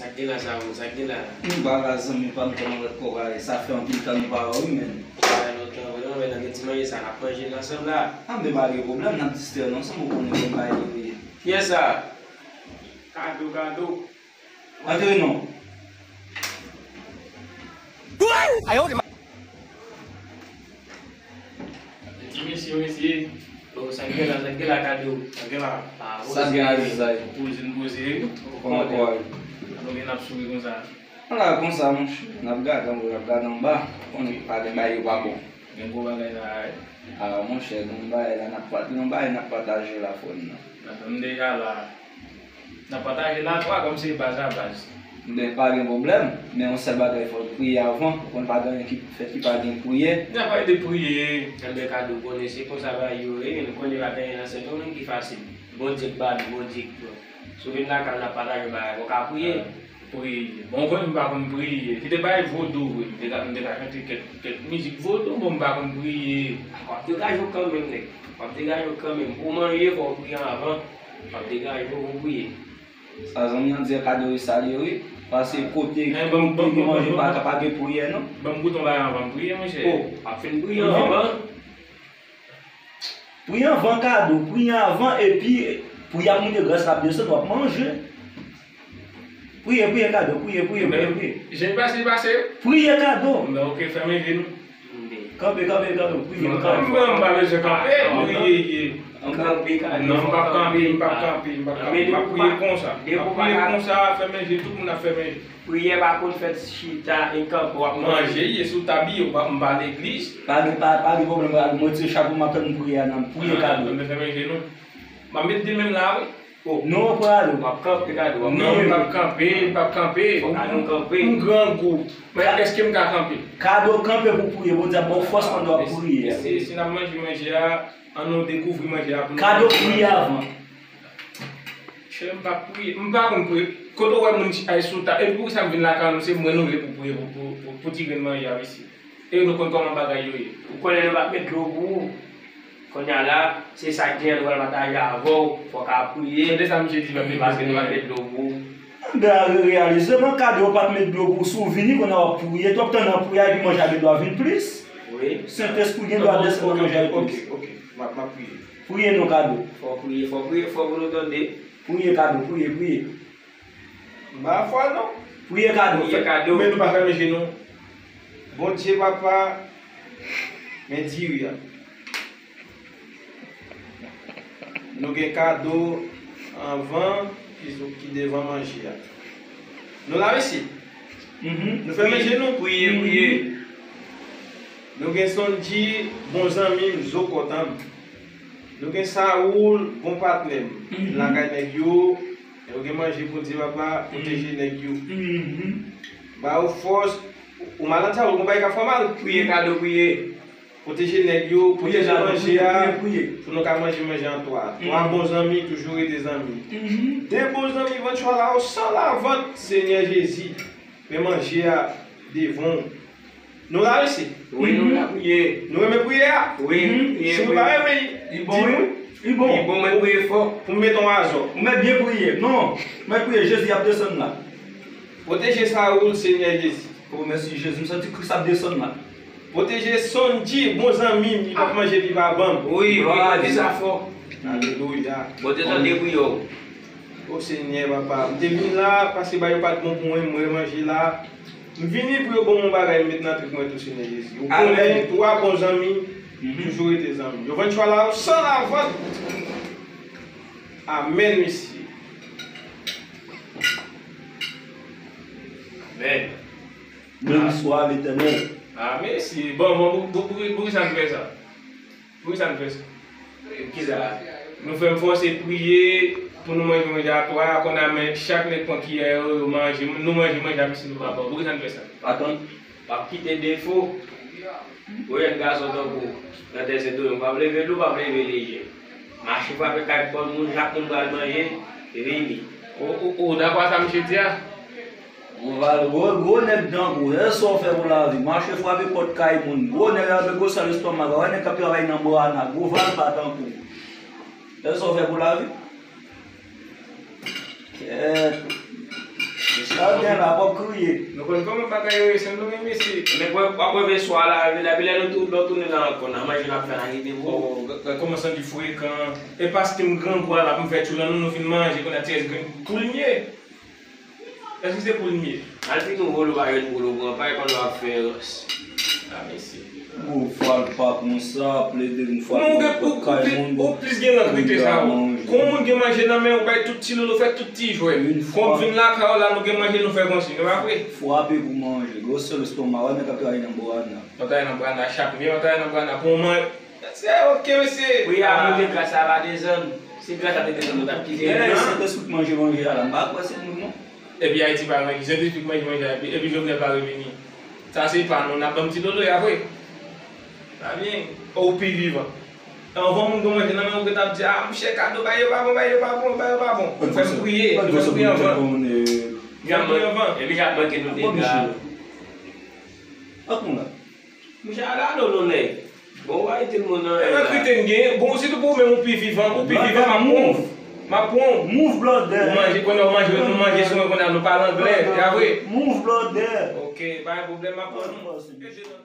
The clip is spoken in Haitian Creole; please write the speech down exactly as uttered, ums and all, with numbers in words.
Sa k gen la sa, moun? Sa k gen la? M pa la, zanmi pa m, kòman lòt kò a ye? Sa fè anpil tan nou pa wè, wi, menn. Sa fè lontan, vre, mwen, nan gen ti manje sa, n ap manje l ansanm la. A, men pa gen pwoblèm, n ap distrè nou ansanm, ou konnen kòman bagay yo ye. Kiyès sa? Kado, Kado. Antre non. Ti mesye, mesye. Oh, sa k gen la, sa k gen la, Kado? Sa k gen la? Ah, sa k gen la, Zizay? Poze, n poze, wi. Kòman kò a ye? Nou gen n ap souri konsa. Ala, konsa, monchè. N ap gade anwo, n ap gade anba. Konnen pa gen bagay yo pa bon. Gen gwo bagay la, wi. Ah, monchè, gen yon bagay la, n ap pat-, gen yon bagay n ap pataje la, frè m nan. N ap, m deja la. N ap pataje la twa kòm se baz a baz. Ben, pa gen pwoblèm, men yon sèl bagay, fò w priye avan. Ou konn pa gen anyen ki fèt ki pa gen priyè. N ap pale de priye. Enben, Kado, konnen se konsa bagay yo ye, nou konnen pa gen anyen nan Sendomeng ki fasil. Bondye k ba nou, Bondye k pran. Si w vin lakay ou, n ap pataje bagay, fò w ka priye. Priye. Bon, ou konnen m pa konn priye. Se te bay vodou, wi. M te ka, m te ka chante kèk, kèk mizik vodou, bon, m pa konn priye. W ap degaje w kanmenm, nèg. W ap degaje w kanmenm. Pou w manje, fò w priye anvan. W ap degaje w, ou priye. Sa zanmi an di, Kado e salye, wi. Paske kote, kote gen manje, pa, pa gen priyè, non. Ban m goute yon bagay anvan m priye, monchè. Oh, w ap fin priye anvan. Priye anvan, Kado, priye anvan, epi priyè ap moute, gras la ap desann, w ap manje. Priye, priye, Kado, priye, priye, priye, priye. Jan l pase, l pase. Priye, Kado. Enben, oke, fèmen je nou. Kanpe, kanpe, Kado, priye, kanpe. M pa bezwen kanpe, priye. Kanpe, Kado. Non, m p ap kanpe, m p ap kanpe, m p ap kanpe. M ap priye konsa. M ap priye konsa, fèmen je, tout moun ap fèmen je. Priyè pa konn fèt chita e kanpe w ap manje. Manje, ye sou tab, ye, w pa, m pa legliz. Pa gen, pa, pa gen pwoblèm, Kado. Mwen tire chapo m, m ap tann priyè a nan priye, Kado. Mwen fèmen je nou. M ap met de men m la, wi. Oh. Non, Kado. W ap kanpe, Kado, w ap kanpe. Non, m p ap kanpe, m p ap kanpe. Fò Kado kanpe. M grangou. Men èske m ka kanpe? Kado kanpe pou priye, Bondye ap ba w fòs pandan w ap priye. Si, si n ap manje manje a, ann nou dekouvri manje a pou nou. Kado priye avan. Chè, m p ap priye. M pa konn priye. Kote w wè moun ay sou tab? Epi poukisa m vin lakay nou, se mwen nou vle pou priye pou, pou, pou, pou ti grenn manje a, mesye? E nou konn kòman bagay yo ye. Ou konnen nou p ap met dlo pou ou. Kounye a la, se sa k gen, nou pral pataje avè w. Fò w ka priye. Tande sa misye di, m ap met dlo pou ou. Paske nou p ap met dlo pou ou. Mwen re-, reyalize, non, Kado, yo pa t met dlo pou ou. Si w vini, kounye a w ap priye. Twòp tan nan priyè, epi manje a gen dwa vin plis. Wi. Sentespri gen dwa desann nan manje a plis. Ok, ok, ok. M ap, m ap priye. Priye non, Kado. Fò w priye, fò w priye fò pou nou tande. Priye, Kado, priye, priye. M pa fò non. Priye, Kado. Priye, Kado. Men nou pa fèmen je nou. Bondye, Papa, men diri a. Nou gen Kado anvan ki, ki devan manje a. Nou la, mesye? Mhm. Nou fèmen je nou? Priye, priye. Nou gen Sondji, bon zanmi m, zo kòtan m. Nou gen Saoul, bon patnè m. Mhm. Lakay nèg yo, yo gen manje, Bondye, Papa, pwoteje nèg yo. Mhm. Ba yo fòs. Ou malad, Saoul, gon bagay k ap fè w mal? Priye, Kado, priye. Pwoteje nèg yo, pwoteje manje a, pou nou ka manje manje an twa. Twa bon zanmi toujou rete zanmi. De bon zanmi vann chwa la, san lavant, Senyè Jezi, men manje a devan w. Nou la, mesye? Wi, nou la, priye. Nou renmen priyè a? Wi, priye. Si nou pa renmen, di nou. Li bon, wi. Li bon, mwen priye fò. Pou m mete yon azò. Ou mèt byen priye. Non, mèt priye, Jezi ap desann la. Pwoteje Saoul, Senyè Jezi. O, mèsi Jezi, m santi Kris ap desann la. Pwoteje Sondji, bon zanmi m, li p ap manje, li pa ban m. Wi, wi, di sa fò. Alelouya. Bondye tande priyè w. O Senyè, Papa, m te vin la, paske bagay yo pa t bon pou mwen, m remanje la. M vini pou yo ban m yon bagay, m met nan trip mwen tou, Senyè Jezi. Ou konnen, twa bon zanmi, toujou rete zanmi. Yo vann chwa la, san lavant. Amèn, mesye. Amèn. Beni swa Letènèl. Ah, mèsi. Bon, bon, pou, pou, pou, poukisa n fè sa? Poukisa n fè sa? Kisa? Nou fè m fòse priye pou nou manje manje a twa a, konn a men chak nèg pran kiyè yo, yo manje, nou manje manje a, mèsi nou pa ba w. Poukisa n fè sa? Atann. W ap kite defo. Ou jèn gason tankou w, nan tè Sendomeng, w p ap leve lou, w p ap leve lejè. Mache frape kay pòt moun, chak moun pral manje, vini. Ou, ou, ou dakò a sa misye di a? Gwo val, gwo, gwo nèg tankou w, e sa w fè pou lavi? Mache frape pòt kay moun, gwo nèg avèk gwo sal estomak, wè nèg k ap travay nan Moana, gwo val pa tankou w. E sa w fè pou lavi? Kèt. Gade la, w ap kriye. Nou konn kòman bagay yo ye, Sendomeng, mesye. Men w ap wè swa la, epi lè nou tou, lè w tounen la ankò, nan manje n ap fè la rive, bro. Gade kòman Sandy frekan. E paske m grangou a la pou m fè tchou lan nou, nou fin manje, konn ap ti rès grenn. Pou l m ye. Èske se pou l m ye? Al fin ou wolo pa jwenn wolo pran pay pandan w ap fè rans. A mesye. Ou fwa l pa konsa, plede m fwa l pa kay moun. Ou plis gen lang rete sa ou. Kon moun gen manje nan men ou bay tout ti lolo fè tout ti jwèt. Kon m vin lakay ou la nou gen manje nou fè konsi, nou pa vre? Frape pou manje, gwosè lestoma, wè nèg k ap travay nan bwana. Nan travay nan bwana, chak vye nan travay nan bwana pou manje. Se ok mesye. Pri a monte gras a pa desann. Si gras la te desann nou t ap kite. Genlè se te sou manje manje a la, m pa kwè se nou non. Epi Ayiti pa manje, se te sou manje manje a epi Jovenel pa revini. Sa se pa nou, n ap ban m ti lolo ya vre. Sa byen. Ou pi vivan. Anvan moun gen manje nan men ou gen t ap di a monchè kado bay yo pa bon, bay yo pa bon, bay yo pa bon. Ou fè m kriye, ou fè m kriye anvan. Ou fè m kriye anvan. Epi jan ap manke nou dega. Ak moun la. Monchè ala lolo nèg. Bon ou pa itil moun nan. E nan krite n gen, bon sitou pou ou menm ou pi vivan, ou pi vivan m ap pran w. M ap pran w. Move blòdè. Ou manje konnen ou manje nou manje sou mwen konnen nou pale anglè, ya vre? Move blòdè. Ok, pa gen pwoblèm m ap pran w.